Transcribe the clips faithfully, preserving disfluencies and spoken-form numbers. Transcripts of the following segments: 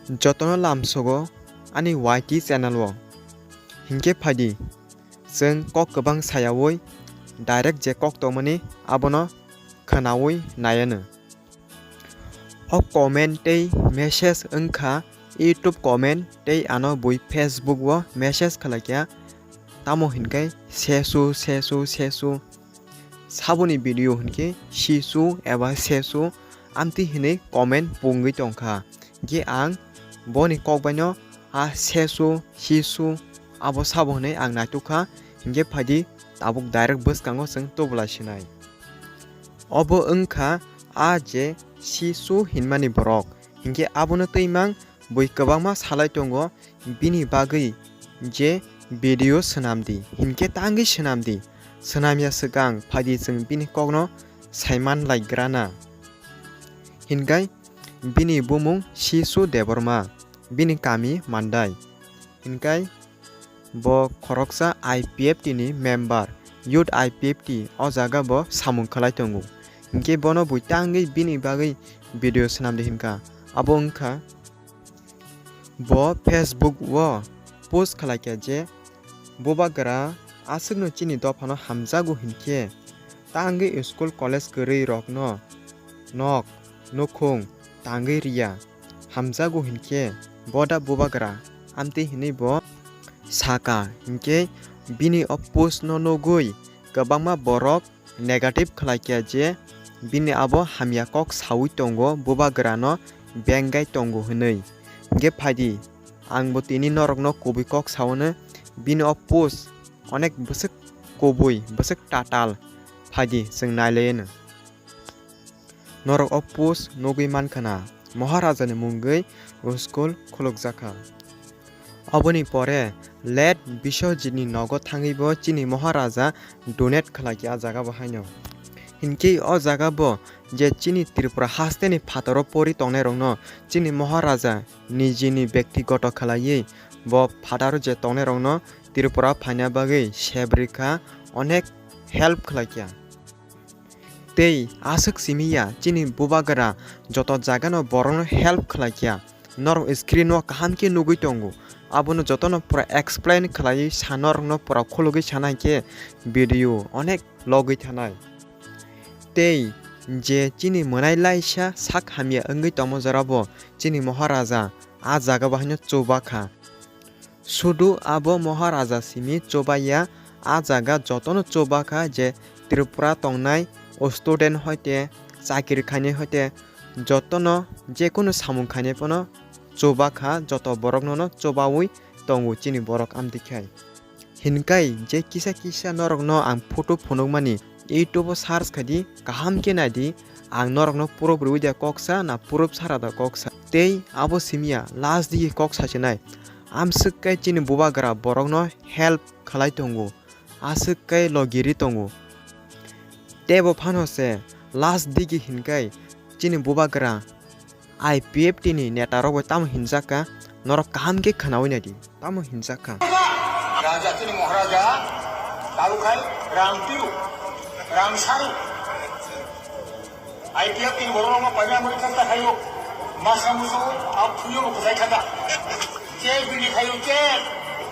Jotono lamsogo ani Y T channel o. Hinkhe phaidi, chwng kok kwbang sayaui direct je kok tongmani abono khwnaui naianw. O comment tei message wngkha YouTube comment tei ano bui Facebook o message khlaikha, tamo hinkhe sesu sesu sesu. Saboni video hinkhe sisu eba sesu amtwi hinwi comment pungwi tongkha. Hinkhe ang boni kokbaino a sesu sisu abo sabo hinwi ang naitukha. Hinkhe phaidi tabuk direct bwskango chwng tubula sinai. Obo wngkha a je sisu hinmani borok. Hinkhe abono twimang bui kwbangma salai tongo, bini bagwi je video swnamdi, hinkhe tangwi swnamdi, swnamya swkang phaidi chwng bini kokno saiman laikrana. Hinkhe bini bumung Sisu Debbarma, bini kami Mandai. Hinkhe bo khoroksa I P F T ni member, youth I P F T, o jaga bo samung khlai tongo. Hinkhe bono bui tangwi bini bagwi video swnamdi hinkha. Abo wngkha bo Facebook o post khlaikha je bubagra aswkno chini dophano hamjago hinkhe tangwi school college kwrwi rokno nok nukhung tangwi riya, hamjago hinkhe boda bubagra, amtwi hinwi bo saka. Hinkhe bini o post no nugwi kwbangma borok negative khlaikha je bini abo hamya kok saui tongo, bubagra no bengai tongo hinwi. Hinkhe phaidi, ang bo tini norok no kubui kok saono, bini o post onek bwswk kubui, bwswk tatal, phaidi chwng nailaino. Norok o post nugwi mankha na, Maharaja ni mungwi school khulukjakha. Oboni pore late Biswajit ni nogo thangwi bo chini Maharaja donate khlaikha a jaga bo haino. Hinkhe o jaga bo je chini Tripura haste ni phataro pori tongnai rokno chini Maharaja nijini bektigoto khlaiwi bo phataro je tongnai rokno Tripura phaina bagwi sebrikha, onek help khlaikha. Tei aswk simi ya, chini bubagra joto jagano borokno help khlai kha. Norok screen o kaham khe nugwi tongo. Abono jotono pura explain khlaiwi sa, norokno pura khulugwi sana hinkhe video onek logwi thanai. Tei je chini mwnai laisa sak hamya wngwi tongmo jorabo chini Maharaja a jaga bo haino chuba kha. Sudu abo Maharaja simi chubaiya, a jaga jotono chubakha je Tripura tongnai o student hoite, chakiri khainai hoite, jotono jekunu samung khainai phano chubakha, joto boroknono chubaui tongo chini borok amtwi khai. Hinkai je kisa kisa norokno ang photo phunukmani, YouTube o search khaidi, kaham khe naidi, ang norokno proof rwui da kok sa na proof sara da kok sa. Tei abo simiya last digi kok sachinai. Amswk kai chini bubagra borokno help khlai tongo. Aswk kai logiri tongo. Tei bo phano se last digi hinkai chini bubagra I P F T ni neta rok bai tamo hinjak kha, norok kaham khe khwnaui naidi, tamo hinjak kha. Raja chini Maharaja, tabukhai rang piru, rang saru. I P F T ni borok rok no paina mori thang ta khayo, masa musu, a phuyo bo kwchai khata. Che bini khayo che,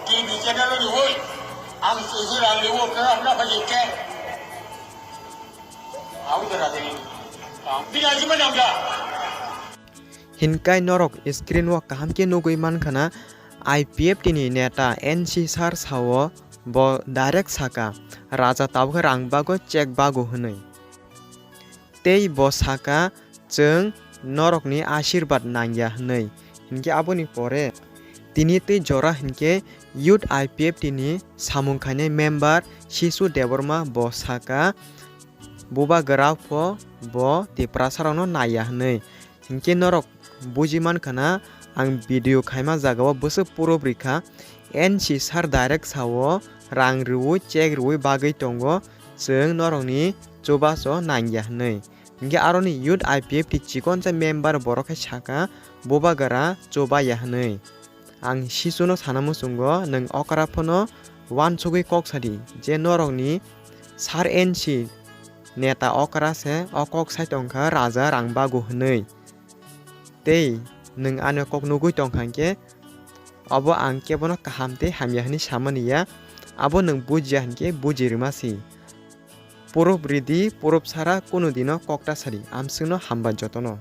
T V channel ni hoi, ang che rang ni wo khe hapna phaji che. Hinkai norok screen o kaham khe nugwi mankha na, I P F T ni neta N C sir sao bo direct saka, Raja tabukhe rang bago, cheque bago hwnwi. Tei bo saka, chwng norokni ashirbad nangya hwnwi. Hinkhe aboni pore tini tei jora hinkhe Youth I P F T ni samung khainai member Sisu Debbarma bo saka, bubagra pho bo Tiprasa rokno naiya hwnwi. Hinkhe norok buji mankha na, ang video khaima jagao bwswk proof rikha, N C sir direct sao rang rwui, cheque rwui bagwi tongo, chwng norokni chubaso nangya hwnwi. Hinkhe aroni Youth I P F T chikonsa member borok khe saka, bubagra chubaiya hwnwi. Ang Sisuno sana muchungo, nwng okra phano uansugwi kok sadi je norokni sir N C neta okra se o kok sai tongkha Raja rang bago hwnwi. Tei Nwng ani kok nugwi tongkha hinkhe, abo ang kebono kaham tei hamya hwnwi samani ya, abo nwng bujiya hinkhe buji rwma si. Purub ridi, purub sara kunu dino kok ta sadi, amswkno hambai jotono.